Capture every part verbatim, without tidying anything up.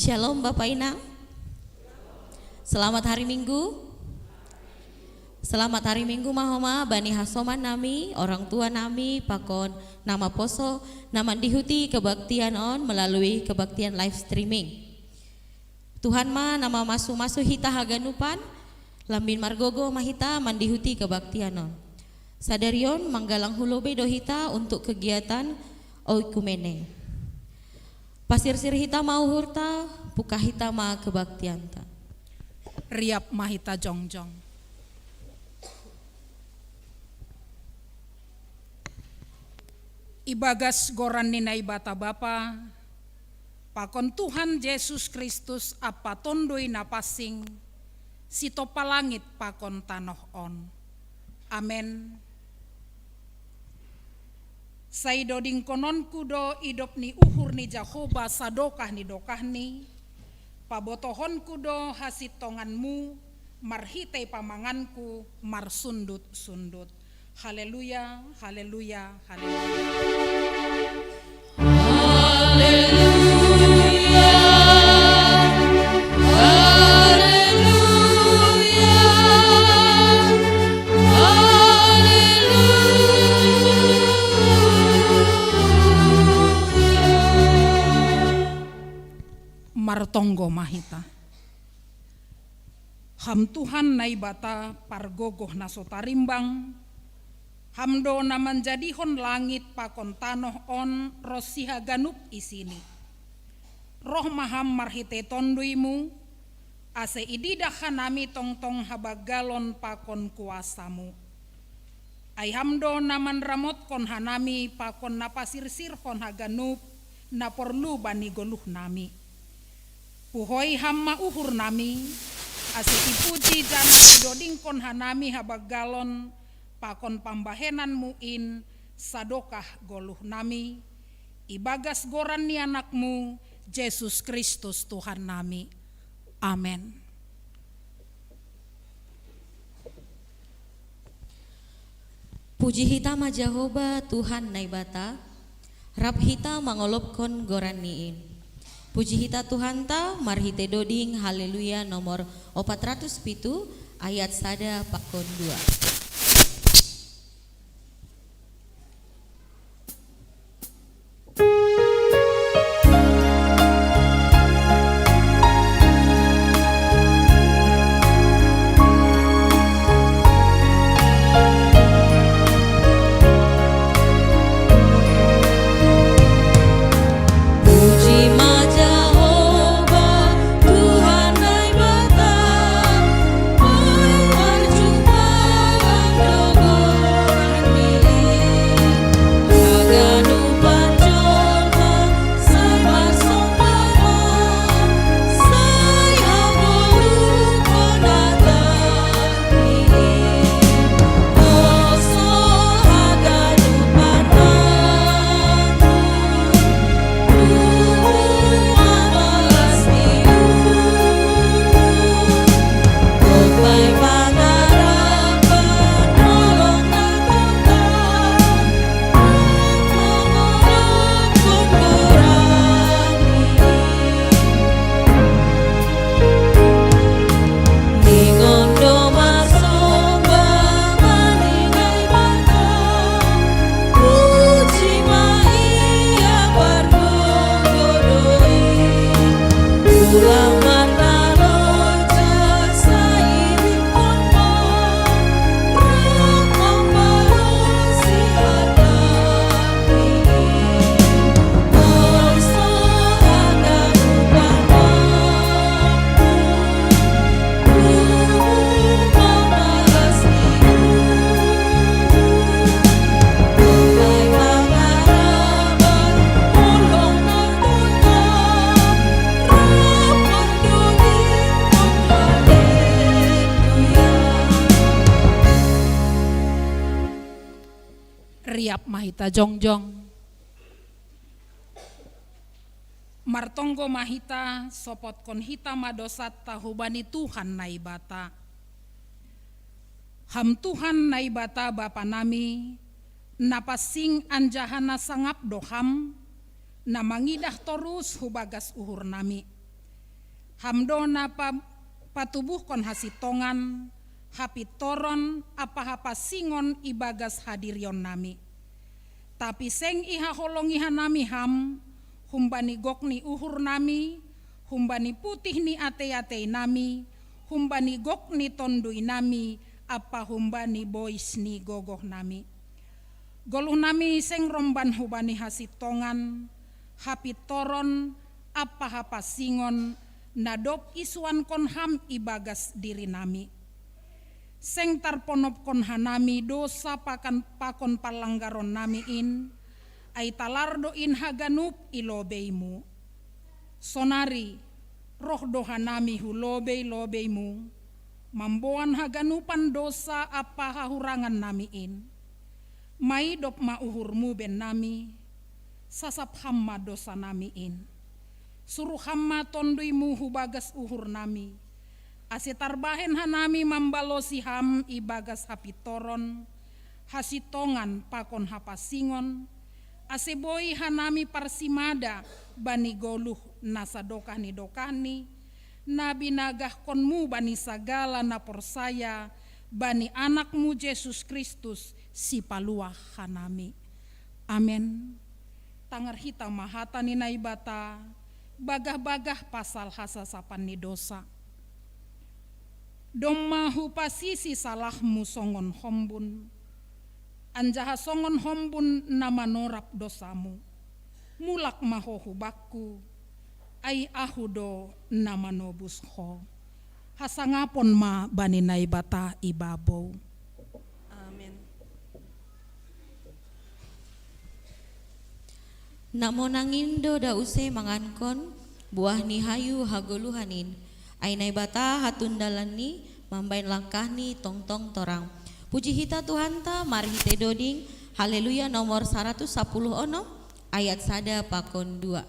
Shalom Bapak Inang. Selamat hari Minggu. Selamat hari Minggu mahoma bani hasoman nami, orang tua nami, pakon na maposo na mandihuti kebaktian on melalui kebaktian live streaming. Tuhan ma na mamasu-masu hita haganupan, lambin margogo ma hita mandihuti kebaktian on. Sadari on manggalang hu lobei do hita untuk kegiatan oikumene. Pasirsir hita ma uhurta, buka hita ma kebaktianta. Riap ma hita jongjong. Ibagas goran ni Naibata Bapa, pakon Tuhan Jesus Kristus ampa Tonduy Napansing, sitompa langit pakon tanoh on. Amen. Sai dodingkononku do idop ni uhur ni Jahoba sadokah ni dokahni, pabotohonku do hasintonganmu marhitei pamanganku marsundut-sundut. Haleluya, haleluya, haleluya. Haleluya, haleluya, haleluya. Martonggo ma hita. Ham Tuhan Naibata pargogoh na so tarimbang, Ham do na manjadihon langit pakon tanoh on ronsi haganup isini. Roh ma Ham marhitei Tonduymu, ase ididah hanami tongtong habanggalon pakon kuasaMu. Ai Ham do na manramotkon hanami pakon na pasirsirhon haganup na porlu bani goluhnami. Puhoi Ham ma uhurnami, ase ipuji janah idodingkon hanami habanggalon pakon pambahenanMu in sadokah goluhnami, ibagas goran ni AnakMu, Jesus Kristus Tuhannami. Amen. Puji hita ma Jahoba Tuhan Naibata, rap hita mangolopkon goranNi in. Puji hita Tuhanta marhitei doding Haleluya nomor opat ratus pitu, ayat sada pakon dua. Riap ma hita jongjong. Martonggo ma hita, sopotkon hita ma dosanta hubani Tuhan Naibata. Ham Tuhan Naibata Bapa nami, na pansing anjaha na sangap do Ham, na mangidah torus hu bagas uhur nami. Ham do na pa-, patubuhkon hasintongan, hapintoron ampa hapansingon ibagas hadirion nami. Tapi seng ihaholongi hanami Ham, humbani gok ni uhur nami, humbani putih ni atei-atei nami, humbani gok ni tonduy nami, ampa humbani bois ni gogoh nami. Goluh nami seng romban hubani hasintongan, hapintoron ampa hapansingon na dob isuankon Ham ibagas diri nami. Seng tarponopkon hanami dosa pakan pakon panlanggaron nami in, ai talar do in haganup i lobei-Mu. Sonari, roh do hanami hu lobei-lobei-Mu, mamboan haganupan dosa ampa hahurangan nami in. Maidop ma uhur-Mu bennami, sasap Ham ma dosa nami in. Suruh Ham ma tonduy-Mu hubagas uhur nami, ase tarbahen hanami mambalosi Ham ibagas hapintoron, hasintongan pakon hapansingon, ase boi hanami parsimada bani goluh na sadokah ni dokahni, na binagahkon-Mu bani sagala na porsaya bani Anak-Mu Jesus Kristus, Sipaluah hanami. Amen. Tangar hita ma hata ni Naibata, bagah-bagah pasal hasasapan ni dosa. Domma hupasisi salahmu songon hombun, anjaha songon hombun na manorap dosamu. Mulak ma ho hu Bakku, ai Ahu do na manobus ho. Hasangapon ma bani Naibata i babou. Amen. Na monang in do da use mangankon buah ni hayu hagoluhan in, ai Naibata hatundalanni mambahen langkahni tongtong torang. Puji hita Tuhanta marhite doding Haleluya nomor saratus sapuluh onom, ayat sada pakon dua.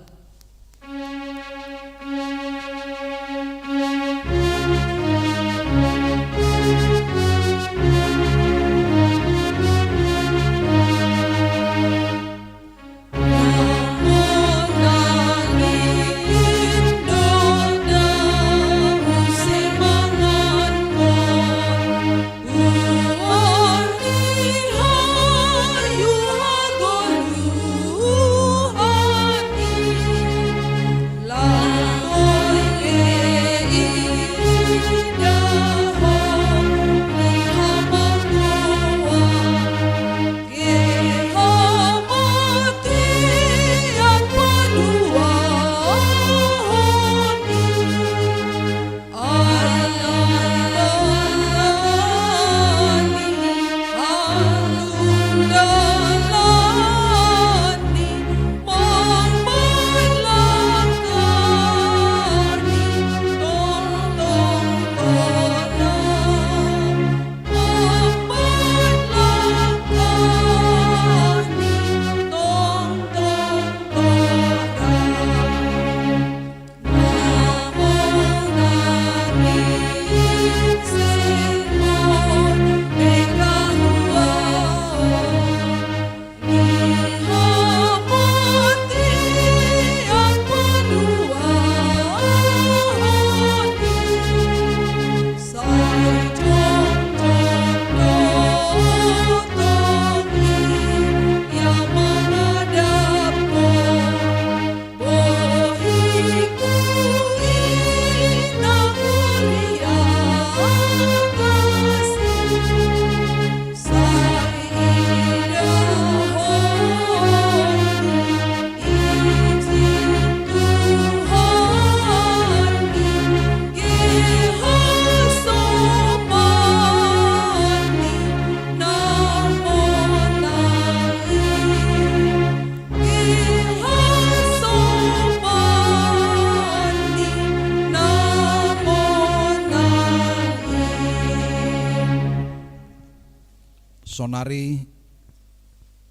Sonari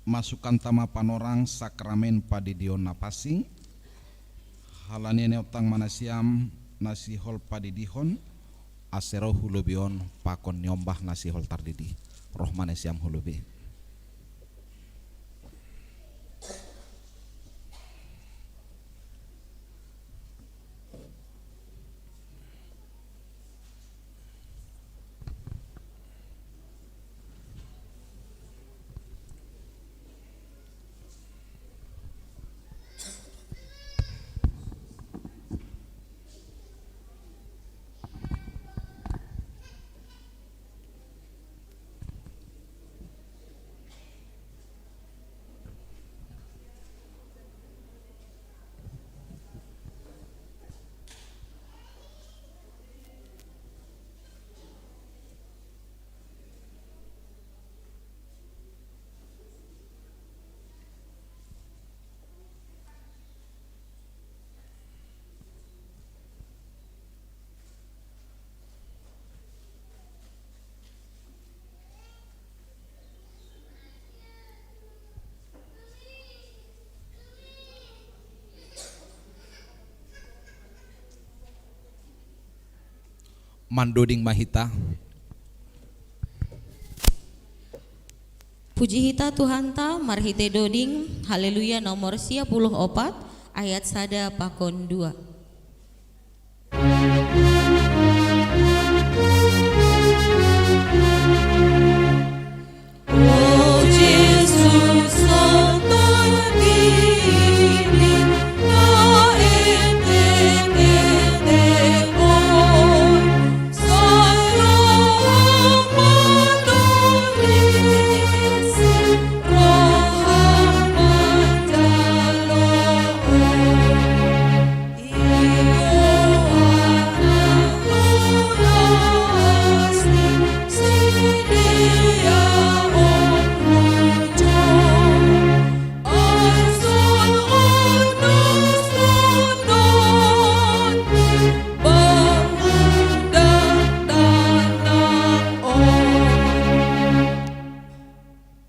masukanta ma panorang sakramen padidion na pansing, halani neotang ma nasiam na sihol padidihon, ase ro hu lobei on pakon niombah na sihol tardidi. Roh ma nasiam hu lobei. Mandoding ma hita. Puji hita Tuhanta, marhite doding Haleluya nomor sia puluh opat, ayat sada pakon dua.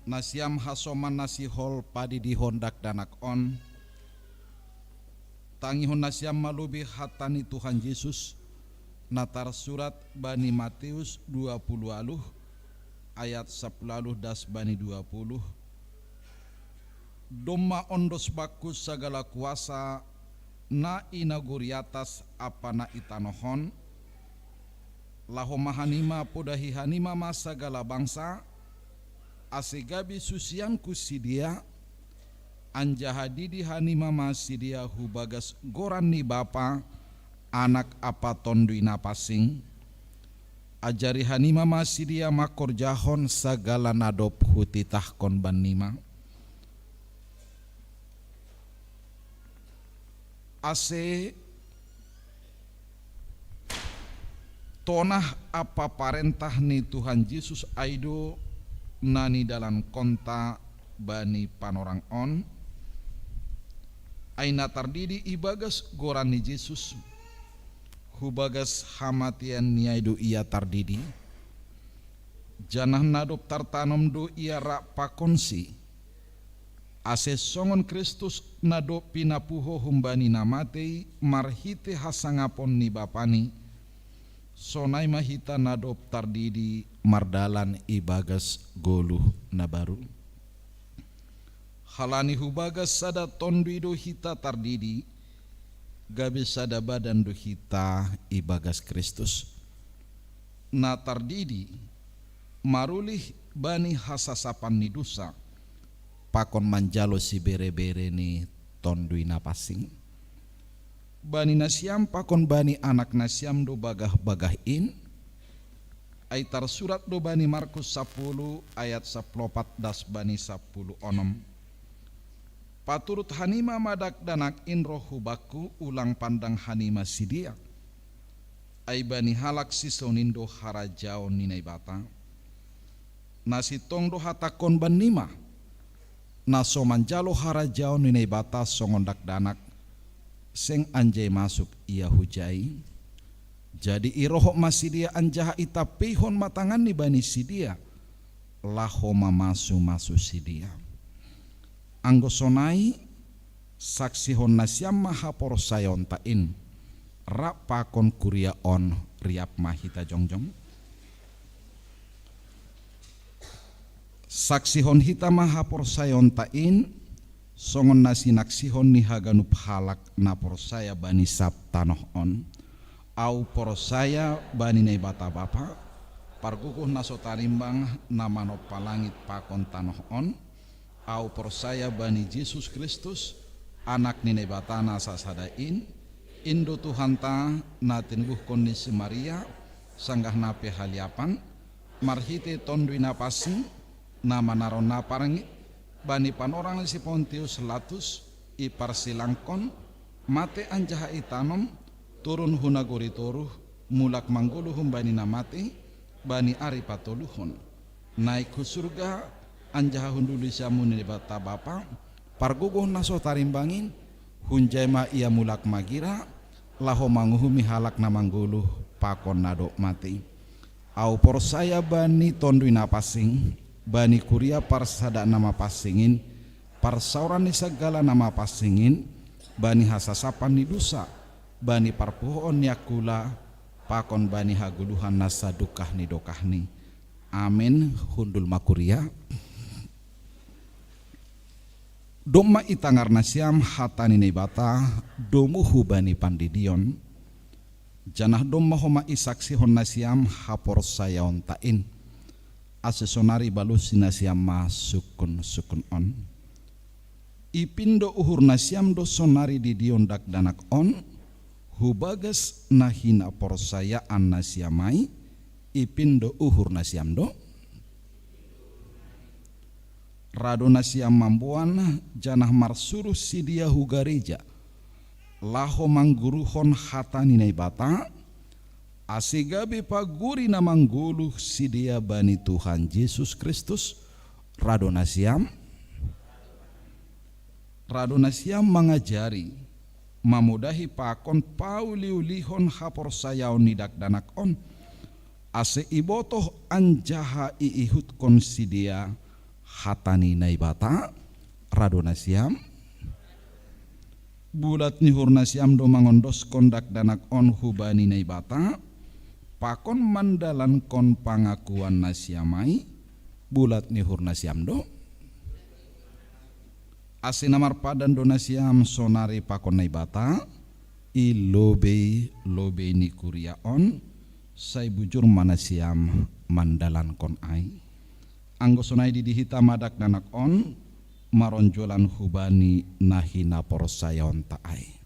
Nasiam hasoman na sihol padidihon dakdanak on, tangihon nasiam ma lobei hata ni Tuhan Jesus, na tarsurat bani Mateus dua puluh aluh, ayat sapuluh aluh das bani dua puluh. Domma ondos bakku sagala kuasa na i nagori atas ampa na i tanoh on, laho ma hanima podahi hanima ma sagala bangsa, ase gabe susianku sidea, anjaha didi hanima ma sidea hu bagas goran ni Bapa, Anak ampa Tonduy Napansing. Ajari hanima ma sidea mangkorjahon sagala na dob hutitahkon bannima. Ase tonah ampa parentah ni Tuhan Jesus ai do na nidalankonta bani panorang on, ai na tardidi ibagas goran ni Jesus, hu bagas hamatean ni ai do ia tardidi, janah na dob tartanom do ia rap pakonsi, ase songon Kristus na dob pinapuho humbani na matei marhite hasangapon ni Bapani, sonai ma hita na dob tardidi mardalan ibagas goluh na baru. Halani hu bagas sada tonduy do hita tardidi, gabe sada badan do hita ibagas Kristus. Na tardidi, marulih bani hasasapan ni dousa, pakon manjalo siberebere ni Tonduy Napansing. Bani nasiam pakon bani anak nasiam do bagah-bagah in, ai tarsurat do bani Markus sapuluh ayat sapuluh opat das bani sapuluh onom. Paturut hanima ma dakdanak in roh hu bakku, ulang pandang hanima sidea. Ai bani halak sisonin do harajaon ni Naibata. Na sintong do hatangkon bannima, na so manjalo harajaon ni Naibata songon dakdanak, seng anjai masuk ia hujai. Jadi irohop ma sidea anjaha itampeihon ma tanganni bani sidea, laho mamasu-masu sidea. Anggo sonai, saksihon nasiam ma haporsayaonta in, rap pakon kuria on, riap ma hita jongjong. Saksihon hita ma haporsayaonta in, songon na sinaksihon ni haganup halak na porsaya bani sab tanoh on. Ahu porsaya bani Naibata Bapa, Pargogoh na so tarimbang, na manompa langit pakon tanoh on. Ahu porsaya bani Jesus Kristus, Anak ni Naibata na sasada in, in do Tuhanta, na tinubuhkon ni si Maria, sanggah na pe haliapan, marhite Tonduy Napansing, na manaron na parngit, bani panorang ni si Pontius Latus, iparsilangkon, mate anjaha itanom, turun hu nagori toruh, mulak manggoluh humbani na mate, bani ari patoluhon. Naik hu surga, anjaha hundul di siamun ni Naibata Bapa, Pargogoh na so tarimbang in, hunjai ma ia mulak magira, laho manguhumi halak na manggoluh, pakon na dob mate. Ahu porsaya bani Tonduy Napansing, bani kuria parsada na mapansing in, parsaoran ni sagala na mapansing in, bani hasasapan ni dousa, bani parpuhoon ni angkula, pakon bani hagoluhan na sadokah ni dokahni. Amin. Hundul ma kuria. Domma itangar nasiam hata ni Naibata domu hubani pandidion, janah domma homa isaksihon nasiam haporsayaonta in, ase sonari balosi nasiam ma sungkun-sungkun on. Ipindo uhur nasiam do sonari didion dakdanak on, hubagas na hinaporsayaan nasiam ai, ipindo uhur nasiam do. Rado nasiam mamboan janah marsuruh sidea hu gareja, laho mangguruhon hata ni Naibata, ase gabe paguri na manggoluh sidea bani Tuhan Jesus Kristus. Rado nasiam, rado nasiam mangajari, mamudahi pakon pauliulihon haporsayaon ni dakdanak on, ase ibotoh anjaha iihutkon sidea hata ni Naibata. Rado nasiam, bulat ni uhur nasiam do mangondoskon dakdanak on hubani Naibata, pakon mandalankon pangakuan nasiam ai. Bulat ni uhur nasiam do. Ase na marpadan do nasiam sonari pakon Naibata i lobei-lobei ni kuria on, sai bujur ma nasiam mandalankon ai. Anggo sonai didihita ma dakdanak on, maronjolan hubani na hinaporsayaonta ai.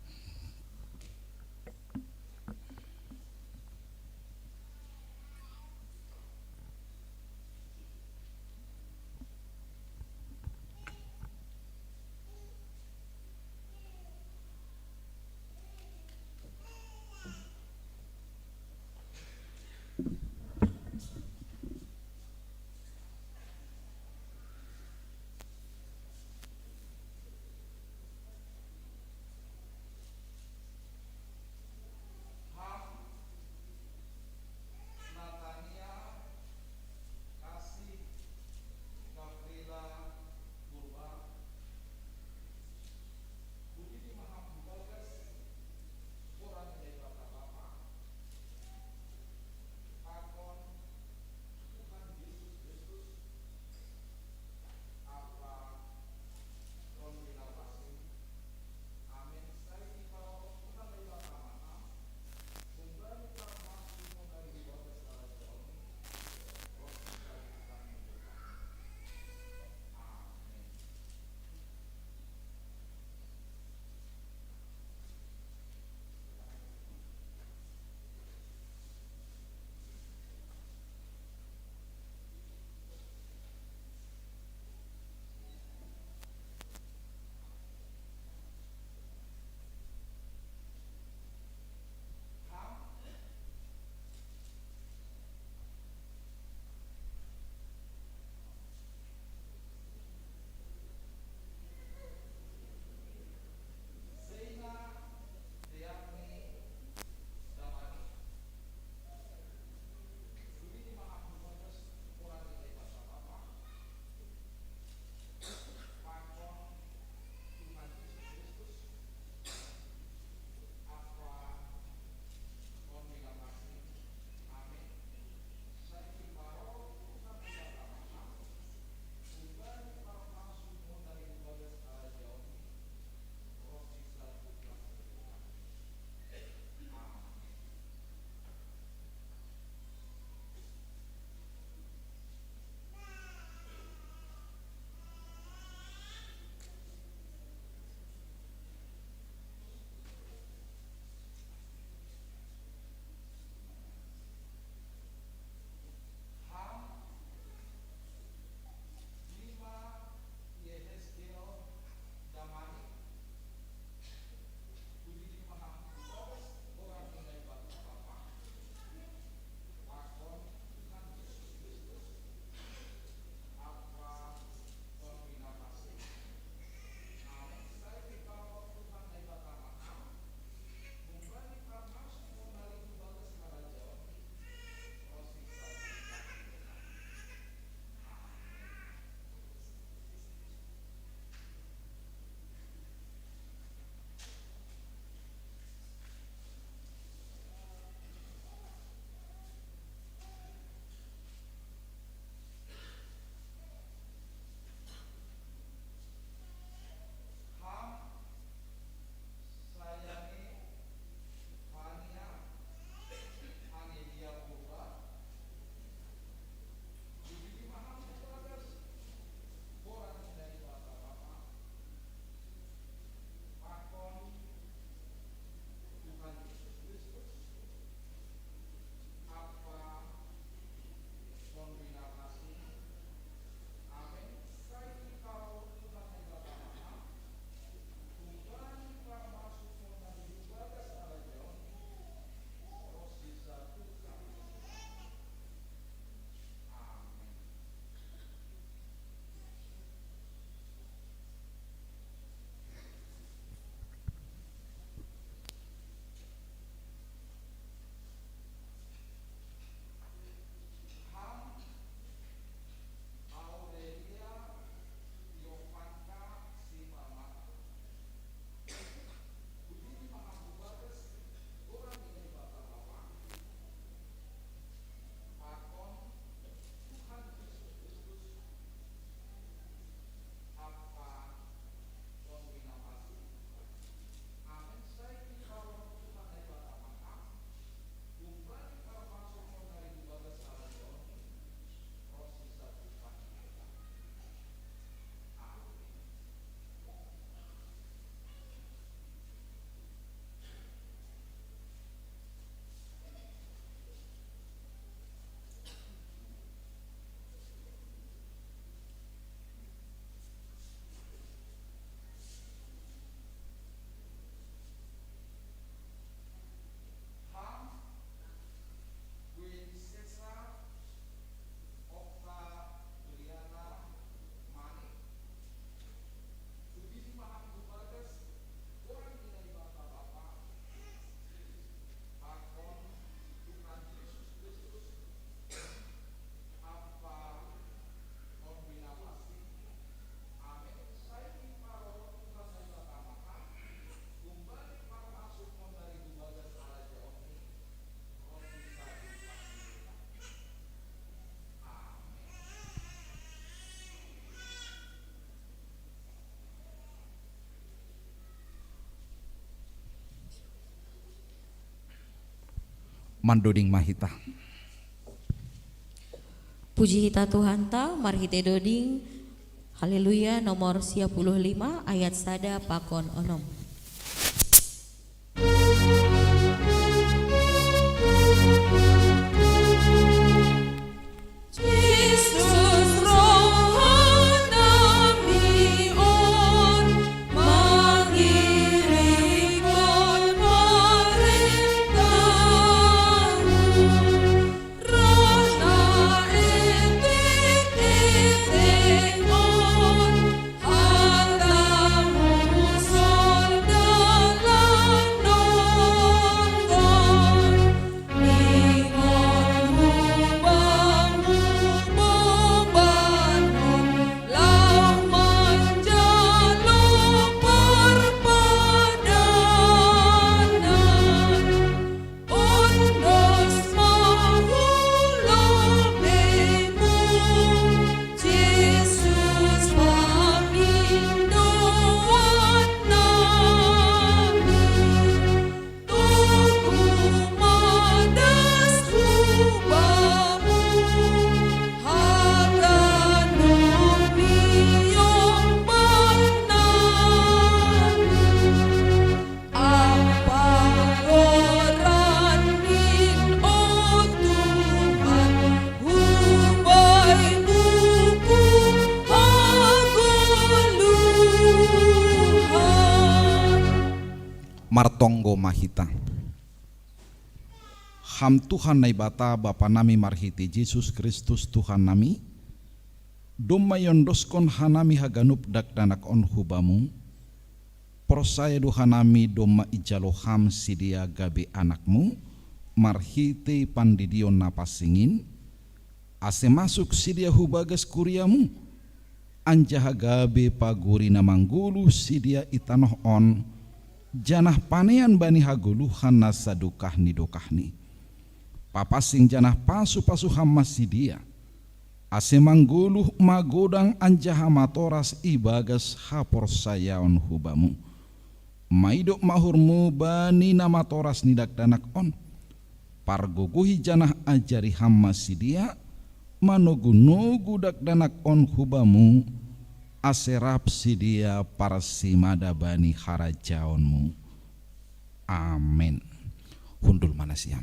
Mandoding ma hita. Puji hita Tuhanta, marhite doding Haleluya nomor sia puluh lima ayat sada pakon onom. Martonggo ma hita. Ham Tuhan Naibata, Bapa nami, marhite Jesus Kristus Tuhan nami, domma iondoskon hanami haganup dakdanak on hu Bamu, porsaya do hanami domma ijalo Ham sidia gabe anakMu, marhite pandidion na pansing in, ase masuk sidia hu bagas kuriaMu, anjaha gabe paguri na manggoluh sidia i tanoh on, janah panean bani hagoluhan na sadokah ni dokahni. Papansing janah pasu-pasu Ham ma sidia, ase manggoluh magodang anjaha matoras ibagas haporsayaon hu Bamu. Maidop ma uhurMu bani na matoras ni dakdanak on. Pargogohi janah ajari Ham ma sidia, manogu-nogu dakdanak on hu Bamu, ase rap sidia parsimada bani harajaonMu. Amen. Hundul ma nasiam.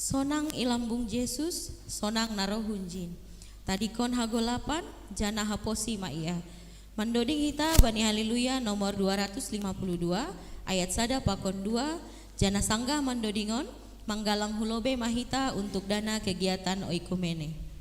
Sonang i lambung Jesus, sonang na roh hunjin. Tadingkon hagolapan, janah haposi ma Ia. Mandoding hita bani Haleluya nomor dua ratus lima puluh dua, ayat sada pakon dua, janah sanggah mandodingon, manggalang hu lobei ma hita untuk dana kegiatan oikumene.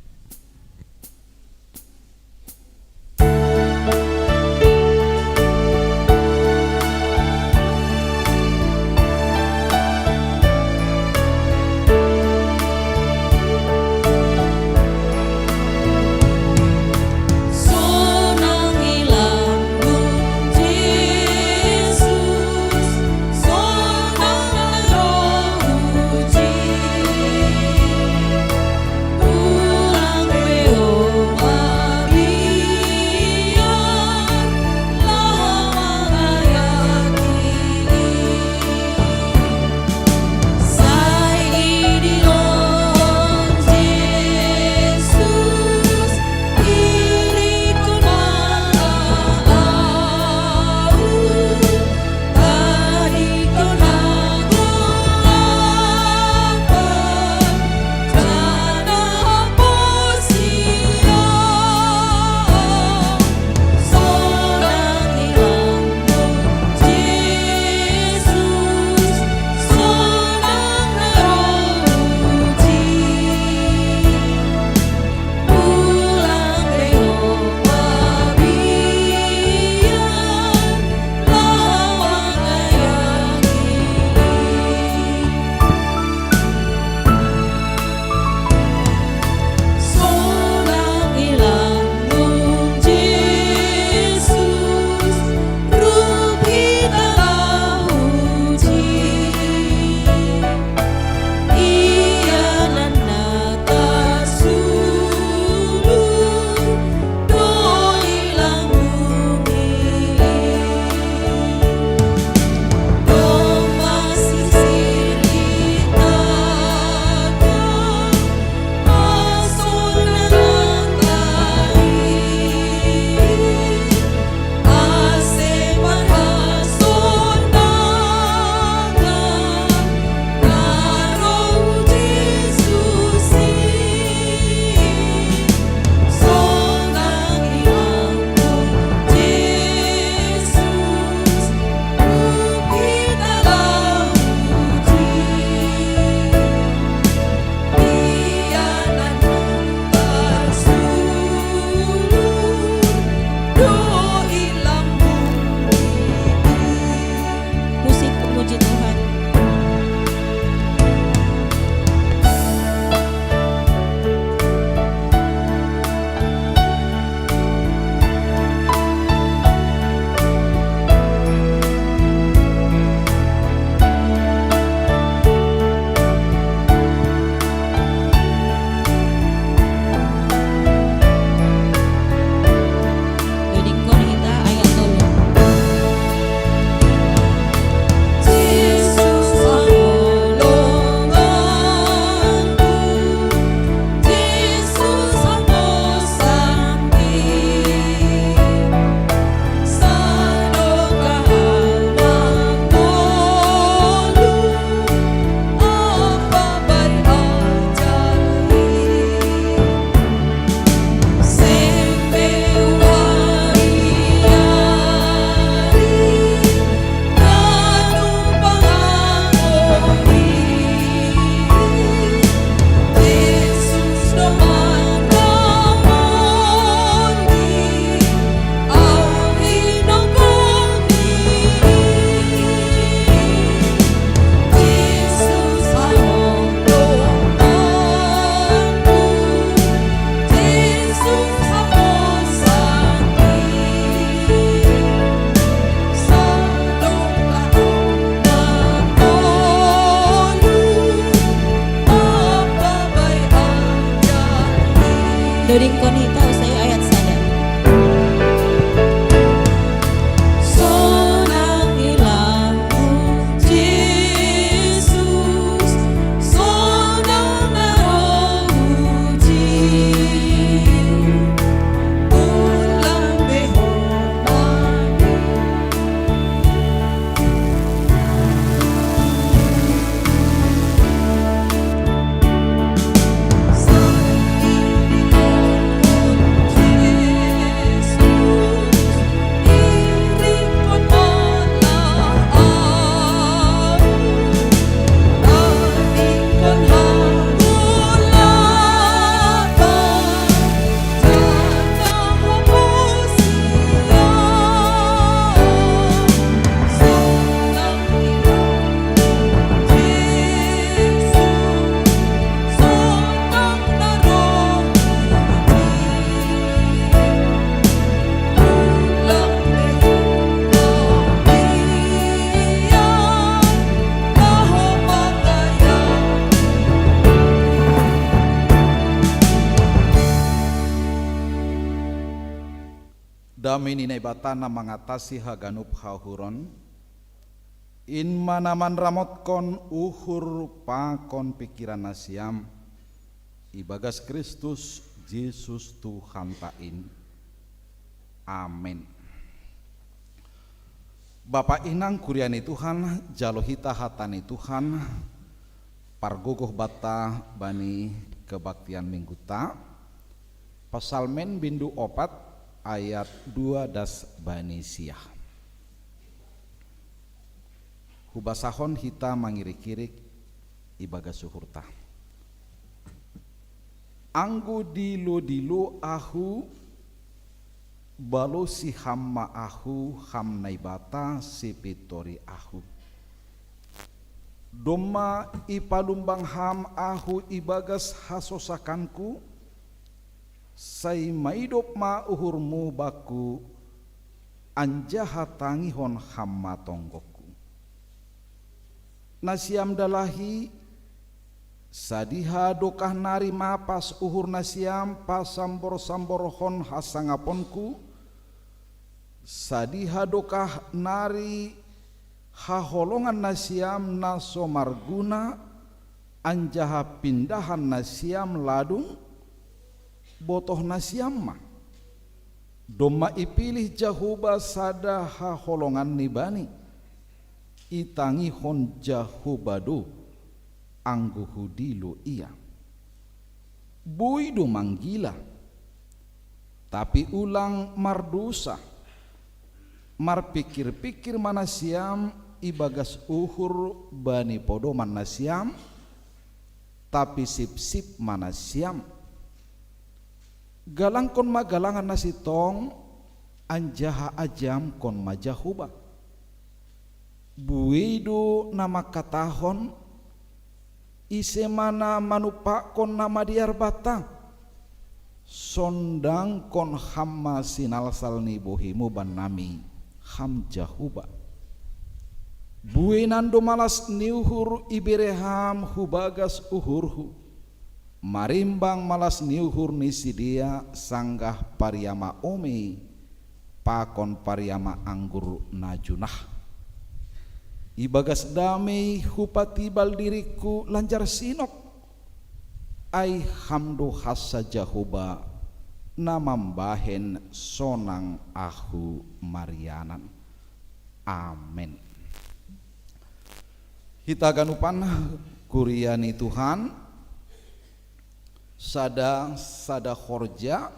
Dodingkon hita usai ayat sada. Sonang ilangku Jesus, sonang na roh uji, ulang behok mani. Dame ni Naibata na mangatasi haganup hauhuron, in ma na manramotkon uhur pakon pikiran nasiam, ibagas Kristus Jesus Tuhanta in. Amin. Bapa inang kuria ni Tuhan, jalo hita hata ni Tuhan, pargogoh banta bani kebaktian mingguta, Psalmen bindu opat ayat dua das bani sia. Hubasahon hita mangirik-irik ibagas uhurta. Anggo dilo-dilo ahu, balosi Ham ma ahu, Ham Naibata, sipintori ahu. Domma ipalumbang Ham ahu ibagas hasosakanku, sai maidop ma uhurmu bakku, anjaha tangihon Ham ma tonggokku. Nasiam dalahi, sadiha dokah nari mapas uhur nasiam pasambor-samborhon hasangaponku, sadiha dokah nari haholongan nasiam na so marguna, anjaha pindahan nasiam ladung, botoh nasiam ma. Domma ipilih Jahowa sada haholongan ni bani, itangihon Jahowa do, anggo hudilo ia. Boi do manggila, tapi ulang mardosa. Marpikir-pikir ma nasiam ibagas uhur bani podoman nasiam, tapi sipsip ma nasiam. Galangkon ma galangan na sintong, anjaha ajamkon ma Jahowa. Buei do na mangkatahon, ise ma na manumpakkon na madear banta? Sondangkon Ham ma sinalsal ni bohimu bannami, Ham Jahowa. Bueinan do malas ni uhur ibere Ham hubagas uhurhu, marimbang malas ni uhur ni sidea sanggah pariama omei pakon pariama anggur na junah. Ibagas damei hupatibal diringku lanjar sinop, ai Ham do hansa Jahowa na mambahen sonang ahu marianan. Amen. Hita ganupan kuria ni Tuhan, sada, sada horja,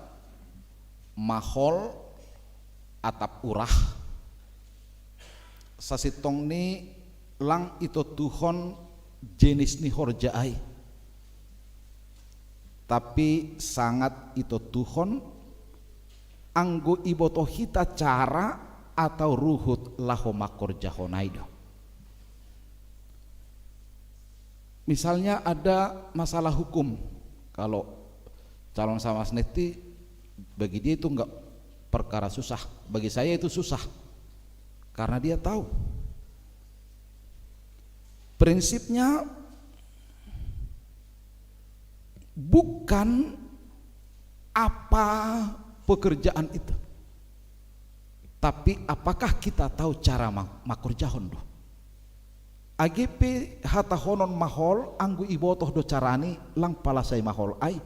mahol, atap urah, sasintongni lang itontuhon jenis ni horja ai. Tapi sangat itontuhon anggo ibotoh hita cara atau ruhut laho mangkorjahon ai do. Misalnya ada masalah hukum, kalau calon sama seneti, bagi dia itu enggak perkara susah, bagi saya itu susah, karena dia tahu prinsipnya bukan Apa pekerjaan itu? Tapi apakah kita tahu cara ma-, makurjahon do? Age pe hatahonon mahol, anggo ibotoh do carani, lang pala sai mahol ai.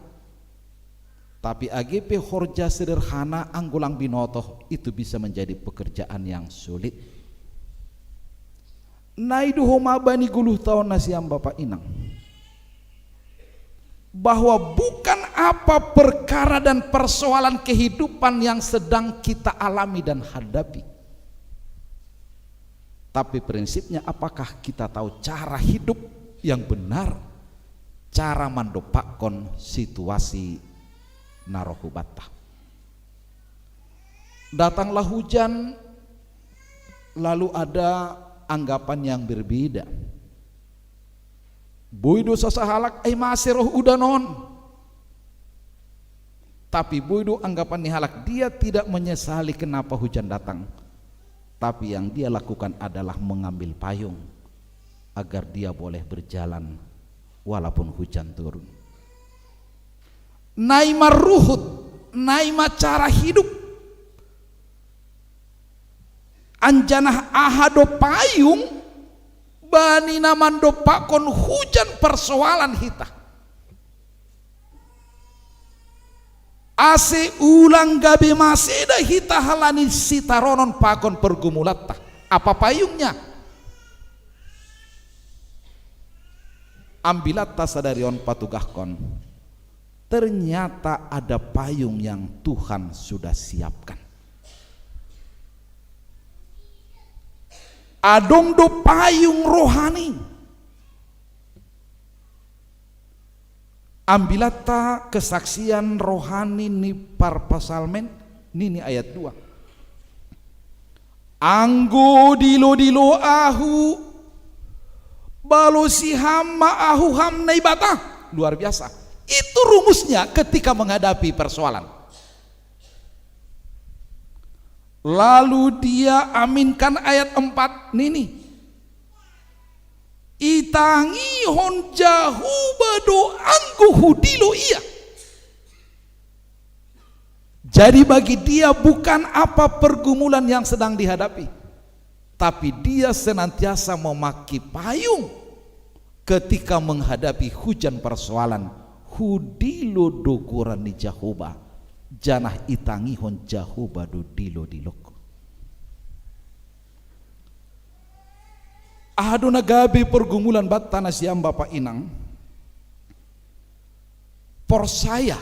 Tapi age pe horja sederhana, anggo lang binotoh, itu bisa menjadi pekerjaan yang sulit. Nai do homa bani goluhta on, nasiam bapa inang, bahwa bukan apa perkara dan persoalan kehidupan yang sedang kita alami dan hadapi, tapi prinsipnya, apakah kita tahu cara hidup yang benar, cara mandopakkon situasi na ro hubanta. Datanglah hujan, lalu ada anggapan yang berbeda. Boi do sasahalak ai mase roh udan on. Tapi boi do anggapan ni halak, dia tidak menyesali kenapa hujan datang. Tapi yang dia lakukan adalah mengambil payung agar dia boleh berjalan walaupun hujan turun. Nai ma ruhut, nai ma cara hidup. Anjaha aha do payung bani na mandopakkon hujan persoalan hita? Ase ulang gabe maseda hita halani sitaronon pakon pergumulanta. Apa payungnya? Ambilatta sadari on patugahkon, ternyata ada payung yang Tuhan sudah siapkan. Adong do payung rohani. Ambilatta kesaksian rohani ni parpsalmen, nini ayat dua. Anggo dilo-dilo ahu, balosi Ham ma ahu, Ham Naibata. Luar biasa. Itu rumusnya ketika menghadapi persoalan. Lalu dia aminkan ayat empat, nini, itangihon Jahowa do anggo hudilo ia. Jadi bagi dia bukan apa pergumulan yang sedang dihadapi, tapi dia senantiasa memakai payung ketika menghadapi hujan persoalan. Hudilo do goran ni Jahowa, janah itangihon Jahowa do dilo-dilongku. Aha do na gabe pergumulan banta, nasiam bapa inang? Porsaya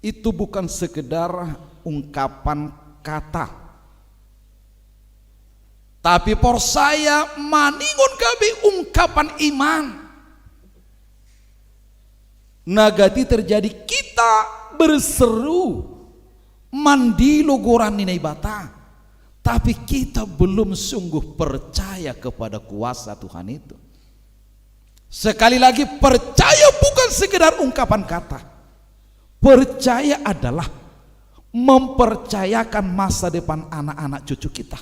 itu bukan sekedar ungkapan kata, tapi porsaya maningon gabe ungkapan iman. Na gati terjadi, kita berseru mandilo goran ni Naibata, tapi kita belum sungguh percaya kepada kuasa Tuhan itu. Sekali lagi, percaya bukan sekedar ungkapan kata. Percaya adalah mempercayakan masa depan anak-anak cucu kita,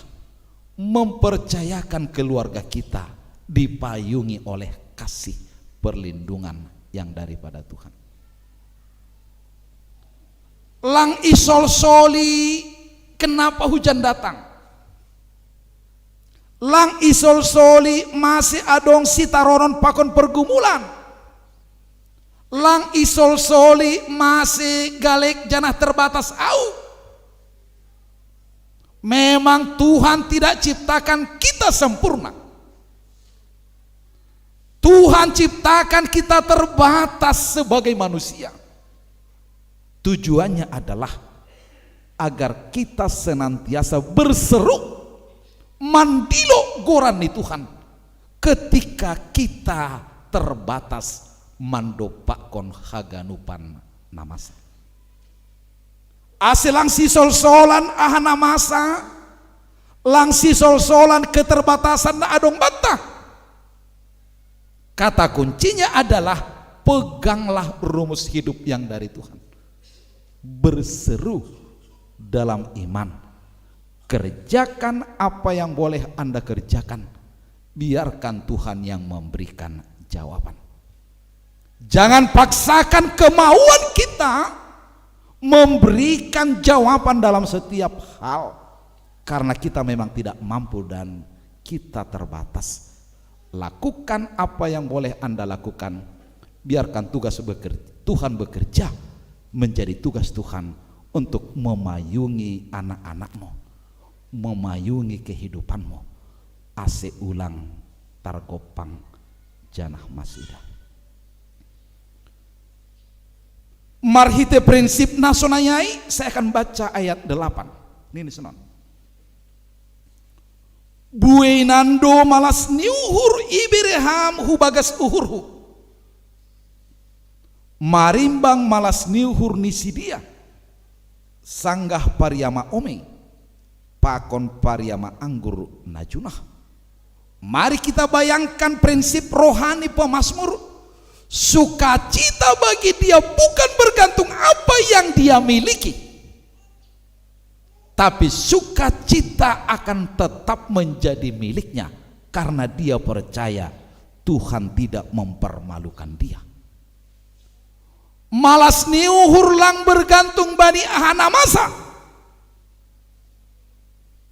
mempercayakan keluarga kita dipayungi oleh kasih perlindungan yang daripada Tuhan. Lang isolsoli kenapa hujan datang. Lang isolsoli mase adong sitaronon pakon pergumulan. Lang isolsoli mase galek janah terbatas ahu. Memang Tuhan tidak ciptakan kita sempurna. Tuhan ciptakan kita terbatas sebagai manusia. Tujuannya adalah agar kita senantiasa berseru mandilo goran ni Tuhan ketika kita terbatas mandopakkon haganupan na masa. Ase lang sisolsolan aha na masa, lang sisolsolan keterbatasan na adong banta. Kata kuncinya adalah peganglah rumus hidup yang dari Tuhan. Berseru dalam iman. Kerjakan apa yang boleh Anda kerjakan. Biarkan Tuhan yang memberikan jawaban. Jangan paksakan kemauan kita memberikan jawaban dalam setiap hal, karena kita memang tidak mampu dan kita terbatas. Lakukan apa yang boleh Anda lakukan. Biarkan tugas beker-, Tuhan bekerja, menjadi tugas Tuhan untuk memayungi anak-anakmu, memayungi kehidupanmu. Ase ulang targopang janah masida. Marhite prinsip na sonai ai, saya akan baca ayat delapan. Nini sonon. Buei nando malas ni uhur ibere ham hu bagas uhurhu, marimbang malas ni uhur ni sidia, sanggah pariama omei pakon pariama anggur na junah. Mari kita bayangkan prinsip rohani pemazmur. Sukacita bagi dia bukan bergantung apa yang dia miliki, tapi sukacita akan tetap menjadi miliknya karena dia percaya Tuhan tidak mempermalukan dia. Malas ni uhur lang bergantung bani aha na masa,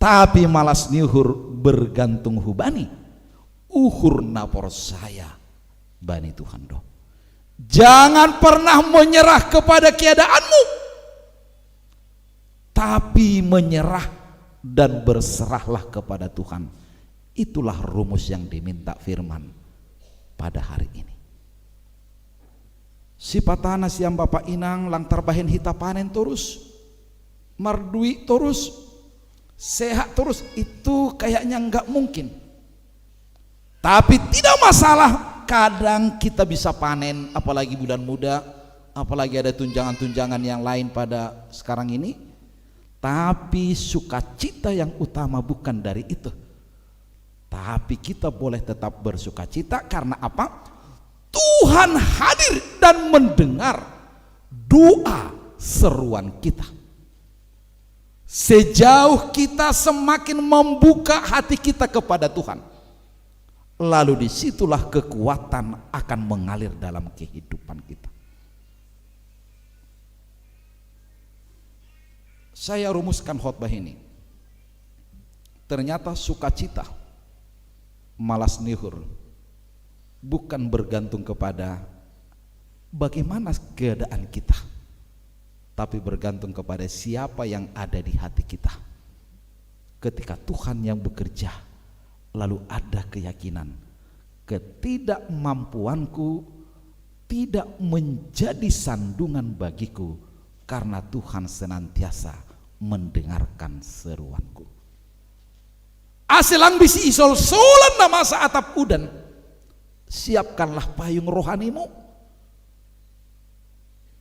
tapi malas ni uhur bergantung hu bani, uhur na porsaya bani Tuhan do. Jangan pernah menyerah kepada keadaanmu, tapi menyerah dan berserahlah kepada Tuhan. Itulah rumus yang diminta firman pada hari ini. Sipata nasiam bapa inang, lang tarbahen hita panen torus, mardui torus, sehat torus, itu kayaknya nggak mungkin. Tapi tidak masalah, kadang kita bisa panen, apalagi bulan muda, apalagi ada tunjangan-tunjangan yang lain pada sekarang ini. Tapi sukacita yang utama bukan dari itu. Tapi kita boleh tetap bersukacita karena apa? Tuhan hadir dan mendengar doa seruan kita. Sejauh kita semakin membuka hati kita kepada Tuhan, lalu disitulah kekuatan akan mengalir dalam kehidupan kita. Saya rumuskan khotbah ini. Ternyata sukacita, malas ni uhur, bukan bergantung kepada bagaimana keadaan kita, tapi bergantung kepada siapa yang ada di hati kita. Ketika Tuhan yang bekerja, lalu ada keyakinan, ketidakmampuanku tidak menjadi sandungan bagiku, karena Tuhan senantiasa mendengarkan seruanku. Ase lang bisi isolsolan na masa atap udan, siapkanlah payung rohanimu.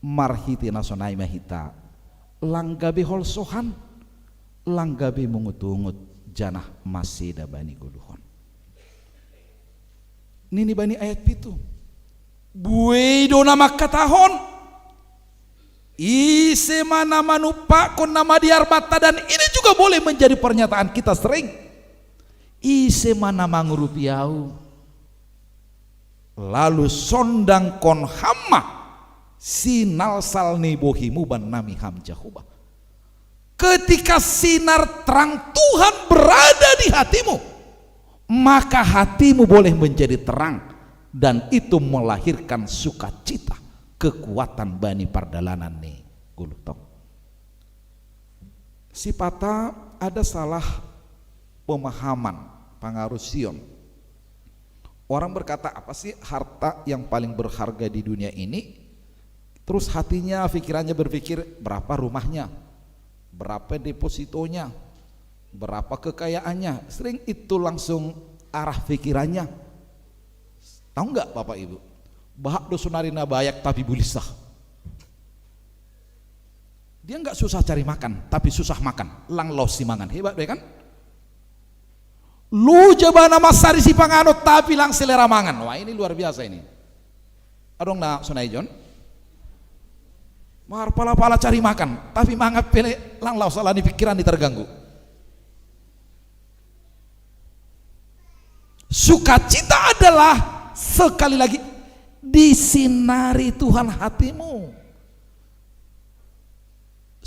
Marhite na sonai ma hita lang gabe holsohan, lang gabe mungut-ungut, janah maseda bani goluhon. Nini bani ayat pitu, buei do na mangkatahon, ise ma na manumpakkon na madear banta, dan ini juga boleh menjadi pernyataan kita sering. Ise ma na mangurupi ahu, lalu sondangkon ham ma sinalsal ni bohimu bannami, ham Jahowa. Ketika sinar terang Tuhan berada di hatimu, maka hatimu boleh menjadi terang, dan itu melahirkan sukacita, kekuatan bani pardalanan ni goluh tong. Sipata ada salah pemahaman, pangarusion. Orang berkata, apa sih harta yang paling berharga di dunia ini? Terus hatinya, pikirannya berpikir, berapa rumahnya, berapa depositonya, berapa kekayaannya. Sering itu langsung arah pikirannya. Tahu nggak Bapak Ibu? Bahak do sonari na bayak tapi bulisah. Dia nggak susah cari makan, tapi susah makan. Lang laos simangan. Hebat deh kan? Loja ba na mansari sipanganon, tapi lang selera mangan. Wah, ini luar biasa ini. Adong na sonai, John? Marpala-pala cari makan, tapi mangan pe lang laos, ala ni pikiran ni terganggu. Sukacita adalah, sekali lagi, disinari Tuhan hatimu.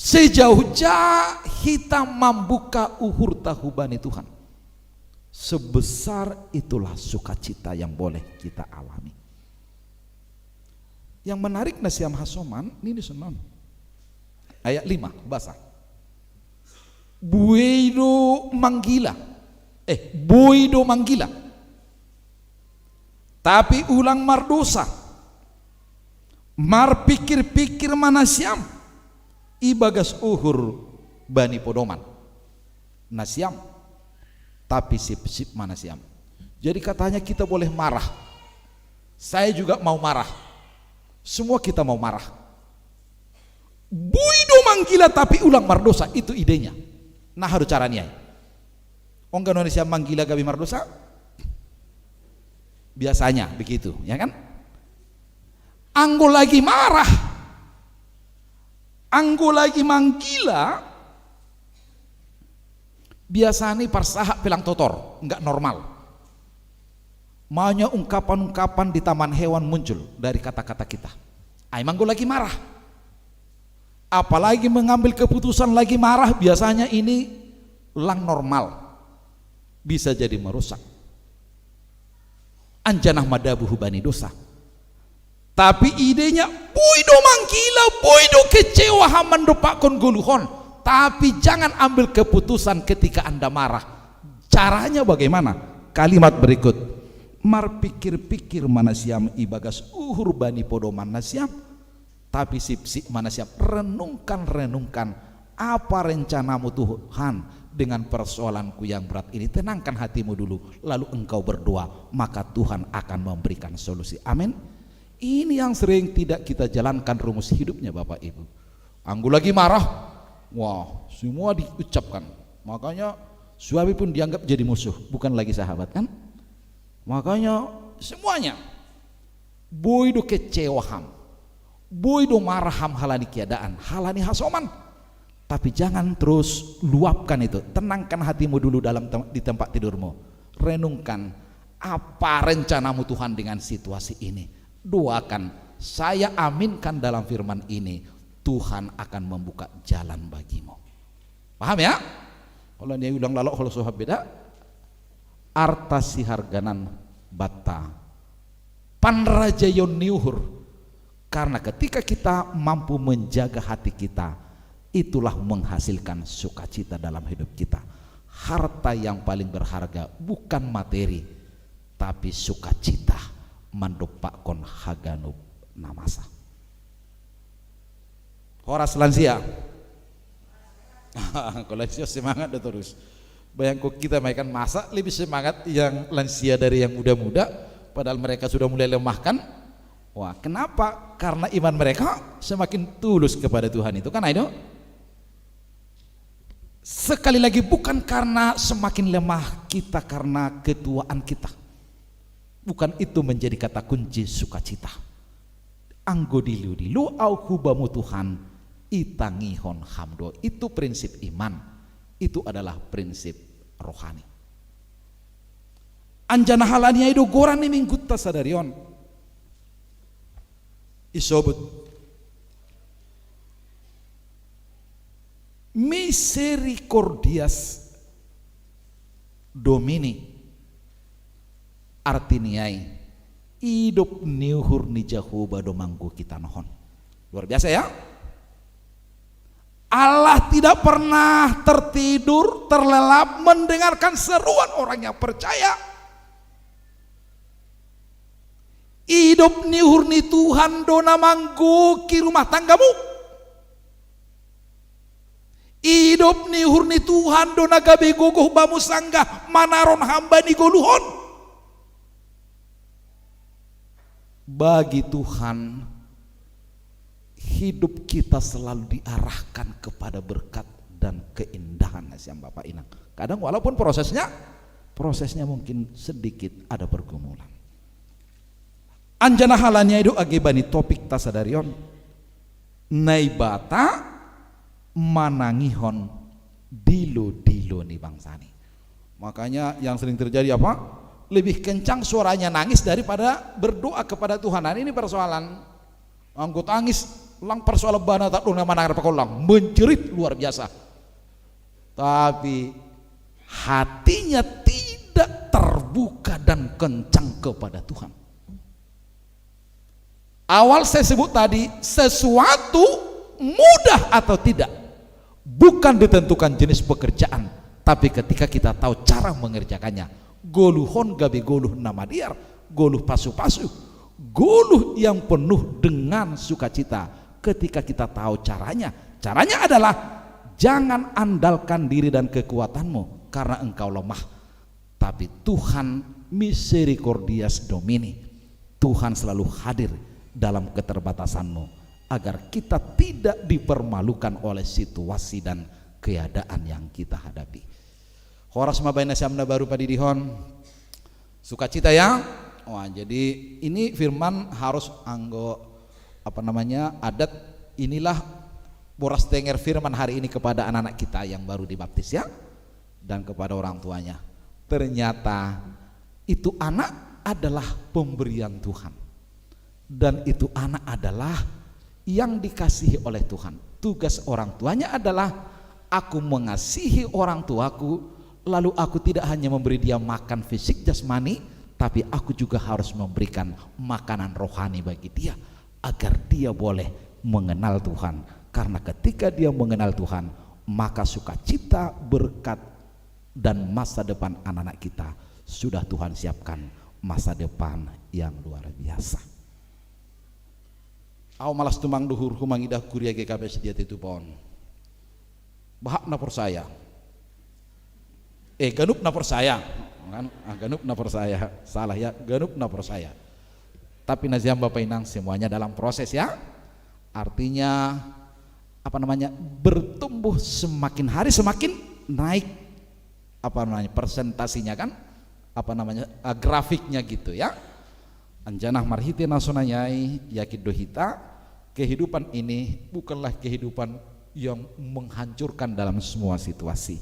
Sejauh ja hita mambuka uhur ta hubani Tuhan, sebesar itulah sukacita yang boleh kita alami. Yang menarik na siam hasoman, nini sonon. Ayat lima, basa. Buei do manggila. Eh, boi do manggila. Tapi ulang mardosa. Marpikir-pikir ma nasiam ibagas uhur bani podoman nasiam, tapi sipsip ma nasiam. Jadi katanya kita boleh marah. Saya juga mau marah. Semua kita mau marah. Boi do manggila tapi ulang mardosa, itu idenya. Na aha do carani ai? Ongga nonai siam manggila gabe mardosa? Biasanya begitu, ya kan? Anggo lagi marah, anggo lagi manggila, biasani parsahap pe lang totor, nggak normal. Maunya ungkapan-ungkapan di taman hewan muncul dari kata-kata kita. Ai ma anggo lagi marah. Apalagi mengambil keputusan lagi marah, biasanya ini lang normal. Bisa jadi merusak. Anjaha madabu hubani dosa. Tapi idenya, boi do manggila, boi do kecewa ham mandompakkon goluhon. Tapi jangan ambil keputusan ketika Anda marah. Caranya bagaimana? Kalimat berikut. Marpikir-pikir ma nasiam ibagas uhur bani podoman nasiam, tapi sipsip ma nasiam. Renungkan, renungkan apa rencanamu Tuhan dengan persoalanku yang berat ini. Tenangkan hatimu dulu, lalu engkau berdoa, maka Tuhan akan memberikan solusi. Amin. Ini yang sering tidak kita jalankan rumus hidupnya, Bapak Ibu. Anggo lagi marah, wah, semua diucapkan. Makanya suami pun dianggap jadi musuh, bukan lagi sahabat, kan? Makanya semuanya boi do kecewa ham, boi do marah ham halani keadaan, halani hasoman. Tapi jangan terus luapkan itu. Tenangkan hatimu dulu dalam tem-, di tempat tidurmu. Renungkan apa rencanamu Tuhan dengan situasi ini. Doakan, saya aminkan dalam firman ini, Tuhan akan membuka jalan bagimu. Paham ya? Kalau dia ulang lalok, kalau sohab beda, arta siharganan banta panrajaion ni uhur. Karena ketika kita mampu menjaga hati kita, itulah menghasilkan sukacita dalam hidup kita. Harta yang paling berharga bukan materi, tapi sukacita mandompakkon haganup na masa. Horas lansia. Kalau lansia semangat dah terus. Bayangkan kita, mereka masa lebih semangat yang lansia dari yang muda-muda, padahal mereka sudah mulai lemah, kan? Wah, kenapa? Karena iman mereka semakin tulus kepada Tuhan itu, kan, Aido? Sekali lagi, bukan karena semakin lemah kita karena ketuaan kita. Bukan itu menjadi kata kunci sukacita. Anggo dilu-dilu au hubamu Tuhan, itangihon ham do. Itu prinsip iman. Itu adalah prinsip rohani. Anjaha halani ai do goran ni minggunta sadari on. Isobut Misericordias Domini, artini ai, idop ni uhur ni Jahowa do manggohi tanoh on. Luar biasa ya. Allah tidak pernah tertidur, terlelap mendengarkan seruan orang yang percaya. Idop ni uhur ni Tuhan do na manggohi rumah tanggamu. Idop ni uhur ni Tuhan do na gabe gogoh bamu sanggah manaron hamba ni goluhon. Bagi Tuhan, hidup kita selalu diarahkan kepada berkat dan keindahan, nasiam Bapak Inang. Kadang walaupun prosesnya, prosesnya mungkin sedikit ada pergumulan. Anjaha halani ai do age bani topikta sadari on, Naibata manangihon dilo-dilo ni bangsani. Makanya yang sering terjadi apa? Lebih kencang suaranya nangis daripada berdoa kepada Tuhan. Nah, ini persoalan. Anggo tangis, Lang persoalan bana tak dong nama nang pakolang, menjerit luar biasa. Tapi hatinya tidak terbuka dan kencang kepada Tuhan. Awal saya sebut tadi, sesuatu mudah atau tidak bukan ditentukan jenis pekerjaan, tapi ketika kita tahu cara mengerjakannya. Goluhon gabe goluh na madiar, goluh pasu-pasu, goluh yang penuh dengan sukacita. Ketika kita tahu caranya, caranya adalah jangan andalkan diri dan kekuatanmu, karena engkau lemah. Tapi Tuhan, misericordias Domini, Tuhan selalu hadir dalam keterbatasanmu, agar kita tidak dipermalukan oleh situasi dan keadaan yang kita hadapi. Horas mabaen nasiam na baru padidihon. Sukacita ya. Wah, jadi ini firman harus anggo, apa namanya, adat. Inilah boras tenger firman hari ini kepada anak-anak kita yang baru dibaptis ya, dan kepada orang tuanya. Ternyata itu anak adalah pemberian Tuhan, dan itu anak adalah yang dikasihi oleh Tuhan. Tugas orang tuanya adalah, aku mengasihi orang tuaku, lalu aku tidak hanya memberi dia makan fisik jasmani, tapi aku juga harus memberikan makanan rohani bagi dia, agar dia boleh mengenal Tuhan. Karena ketika dia mengenal Tuhan, maka sukacita, berkat, dan masa depan anak-anak kita sudah Tuhan siapkan masa depan yang luar biasa. Au malas tumang duhur humangidah kuria G K P S dia titupon. Bahak na porsaya. Eh, ganup na porsaya. Kan? Ah, ganup na porsaya. Salah ya, ganup na porsaya. Tapi nasiam Bapak Inang, semuanya dalam proses ya. Artinya, apa namanya, bertumbuh semakin hari semakin naik, apa namanya, persentasinya kan, apa namanya, eh, grafiknya gitu ya. Anjanah marhite na sonai ai, yakin do hita, kehidupan ini bukanlah kehidupan yang menghancurkan dalam semua situasi.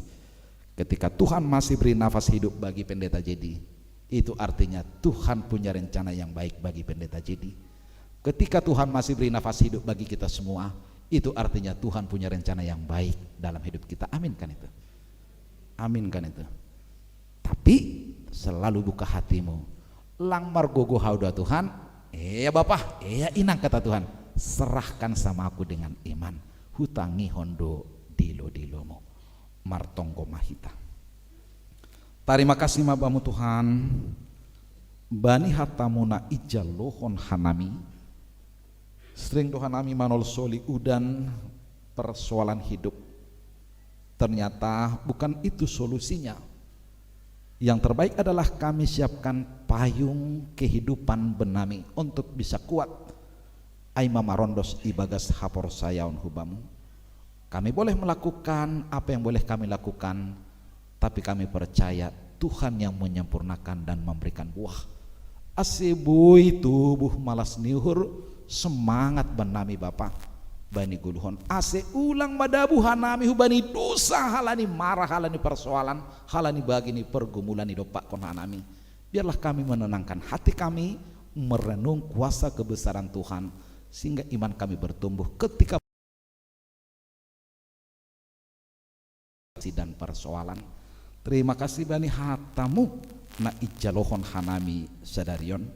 Ketika Tuhan masih beri nafas hidup bagi Pendeta Jedi, itu artinya Tuhan punya rencana yang baik bagi Pendeta Jedi. Ketika Tuhan masih beri nafas hidup bagi kita semua, itu artinya Tuhan punya rencana yang baik dalam hidup kita. Amin kan itu? Amin kan itu? Tapi selalu buka hatimu. Lang margogo hau do Tuhan, "Iya Bapa, iya Inang," kata Tuhan, "serahkan sama aku dengan iman, hutangihon do dilo-dilomu." Martonggo ma hita. Tarima kasih ma Bamu Tuhan, bani hatamu na ijalohon hanami. Sering do hanami manolsoli udan persoalan hidup. Ternyata bukan itu solusinya. Yang terbaik adalah kami siapkan payung kehidupan benami untuk bisa kuat ai mamarondos ibagas haporsayaon hu Bamu. Kami boleh melakukan apa yang boleh kami lakukan, tapi kami percaya Tuhan yang menyempurnakan dan memberikan buah. Ase boi tubuh malas ni uhur, semangat benami Bapa bani goluhon. Ase ulang madabu hanami hubani dosa, halani marah, halani persoalan, halani bagini pergumulan ni dompakkon hanami. Biarlah kami menenangkan hati kami, merenung kuasa kebesaran Tuhan, sehingga iman kami bertumbuh ketika dan persoalan. Terima kasih bani hatamu na ijalohon hanami sadarion.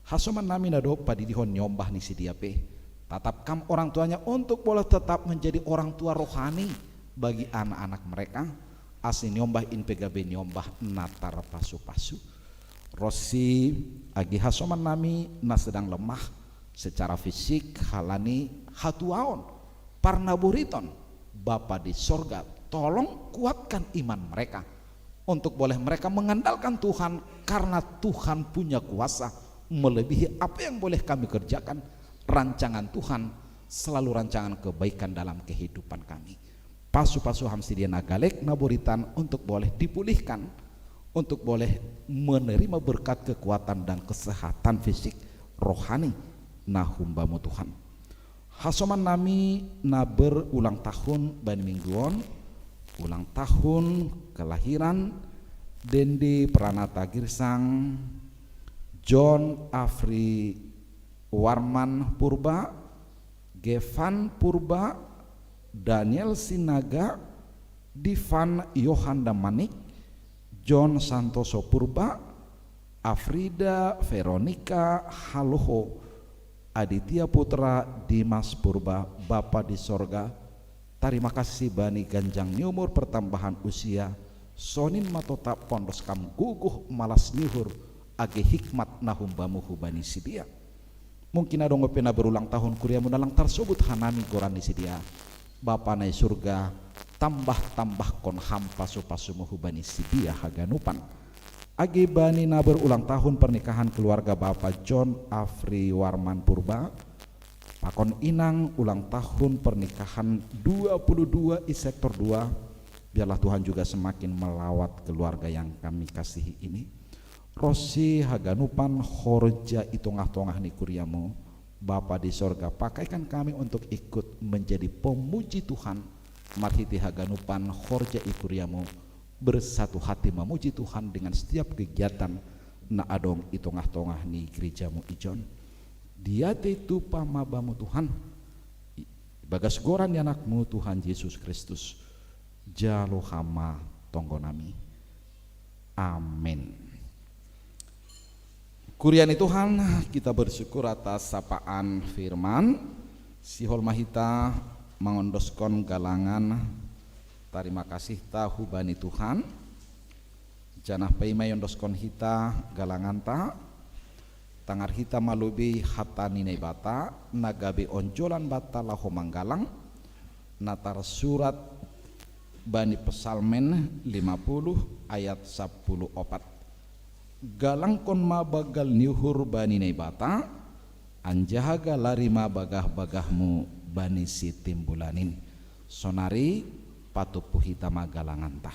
Hasoman nami na dob padidihon niombah ni sidia pe. Tatap kam orang tuanya untuk boleh tetap menjadi orang tua rohani bagi anak-anak mereka. Ase niombah in pe gabe niombah na tarpasu-pasu. Ronsi agi hasoman nami na sedang lemah secara fisik halani hatuaon, parnaburiton, Bapa di sorga, tolong kuatkan iman mereka untuk boleh mereka mengandalkan Tuhan, karena Tuhan punya kuasa melebihi apa yang boleh kami kerjakan. Rancangan Tuhan selalu rancangan kebaikan dalam kehidupan kami. Pasu-pasu ham sidia na galek na buritan untuk boleh dipulihkan, untuk boleh menerima berkat kekuatan dan kesehatan fisik, rohani na hum Bamu Tuhan. Hasoman nami na berulang tahun bani minggu on, ulang tahun kelahiran Dende Pranata Girsang, John Afri Warman Purba, Kevan Purba, Daniel Sinaga, Divan Yohan Damanik, John Santoso Purba, Afrida Veronica Haloho, Aditya Putra Dimas Purba, Bapa di sorga, tarima kasih bani ganjang ni umur, pertambahan usia, sonin matota pondos kam guguh malas nyuhur, agi hikmat na humbamu hubani si dia. Mungkin adong ope na berulang tahun kuriamu na lang tarsebut hanami goran ni si dia. Bapa na i surga, tambah-tambahkon ham pasu-pasumu hubani si dia haganupan. Agi bani na berulang tahun pernikahan keluarga Bapa John Afri Warman Purba, pakon inang ulang tahun pernikahan dua puluh dua i sektor dua, biarlah Tuhan juga semakin melawat keluarga yang kami kasihi ini. Ro si haganupan horja i tongah-tongah ni kuriamu, Bapa di sorga, pakaikan kami untuk ikut menjadi pemuji Tuhan, marhite haganupan horja i kuriamu, bersatu hati memuji Tuhan dengan setiap kegiatan na adong i tongah-tongah ni gerejamu ijon. Diate tupa ma bamu Tuhan, i bagas goran ni anakmu Tuhan Yesus Kristus, jalo ham ma tonggo nami. Amin. Kuria ni Tuhan, kita bersyukur atas sapaan firman. Sihol ma hita mangondoskon galangan tarima kasihta hubani Tuhan. Janah paima iondoskon hita galanganta, tangar hita ma lobei hata ni Naibata na gabe onjolan banta laho manggalang, na tarsurat bani Psalmen lima puluh ayat sapuluh opat. Galangkon ma banggal ni uhur bani Naibata, anjaha galari ma bagah-bagahmu bani Sitimbulanin. Sonari patumpu hita ma galanganta.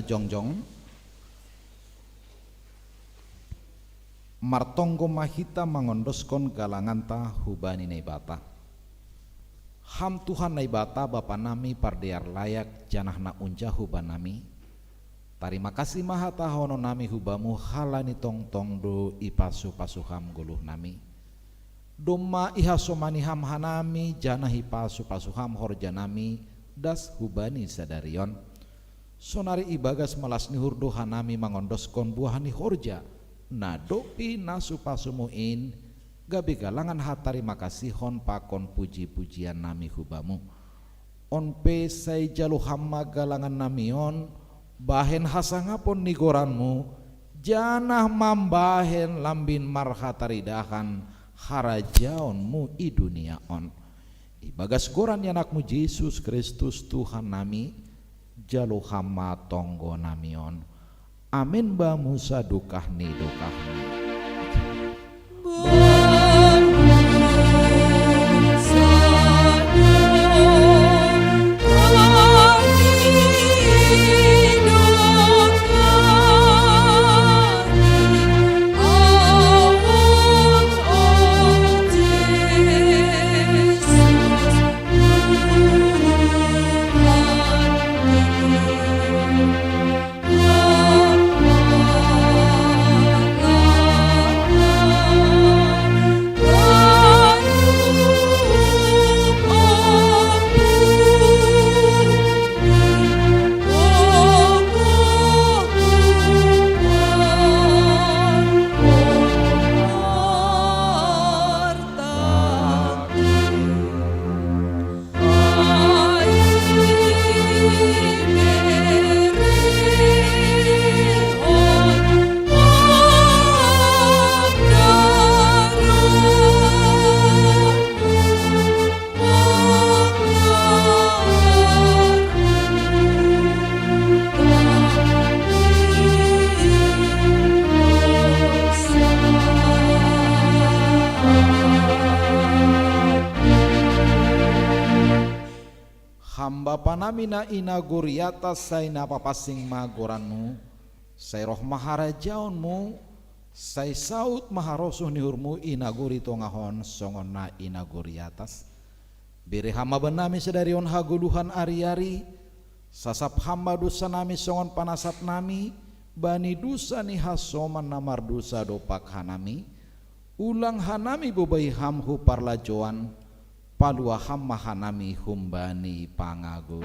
Jongjong, martonggo ma hita mangondoskon galanganta hubani Naibata. Ham Tuhan Naibata Bapa nami pardear layak janah na unja hubanami, tarima kasih ma hatahonon nami hubamu halani tongtong do ipasu-pasu ham goluh nami. Domma ihasomani ham hanami janah ipasu-pasu ham horja nami das hubani sadari on. Sonari ibagas malas ni uhur do hanami mangondoskon buah ni horja, na dopi na supasumu in, gabe galangan hatarimakasihon pakon puji-pujian nami hubamu. On pe sai jalo ham ma galangan nami on, bahen hasangapon ni goranmu, janah mambahen lambin marhataridahan harajaonmu i dunia on. Ibagas goran ni Anakmu Jesus Kristus Tuhan nami, jalo ham ma tonggo nami on. Amen. Bamu sadokah ni dokahni. Ham Bapa nami na i nagori atas, sai na papansing ma goranmu, sai roh ma harajaonmu, sai saud ma harosuh ni uhurmu i nagori tongah on songon na i nagori atas. Bere ham ma bannami sadari on hagoluhan ari-ari, sasap ham ma dousa nami songon panasap nami bani dousa ni hasoman na mardusa dompak hanami, ulang hanami bobai ham hu parlajoan, palua ham ma hanami humbani pangago.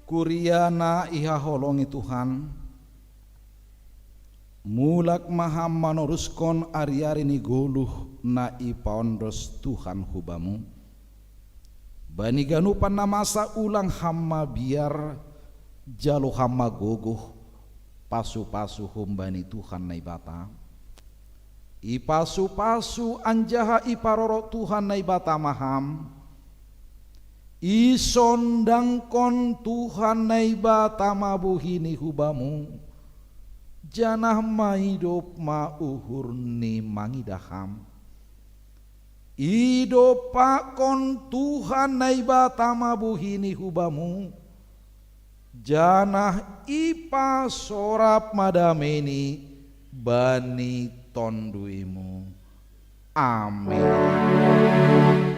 Kuria na ihaholongi Tuhan, mulak ma ham manoruskon ari-ari ni goluh na ipaondos Tuhan hubamu. Bani ganupan na masa ulang ham ma biar, jalo ham ma gogoh, pasu-pasu humbani Tuhan Naibata. Ipasu-pasu anjaha iparoro Tuhan Naibata ma ham, isondangkon Tuhan Naibata ma buhini hubamu, janah maidop ma uhurni mangidah ham. Idompakkon Tuhan Naibata ma buhini hubamu, janah ipasorap ma dameini bani tonduimu. Amin.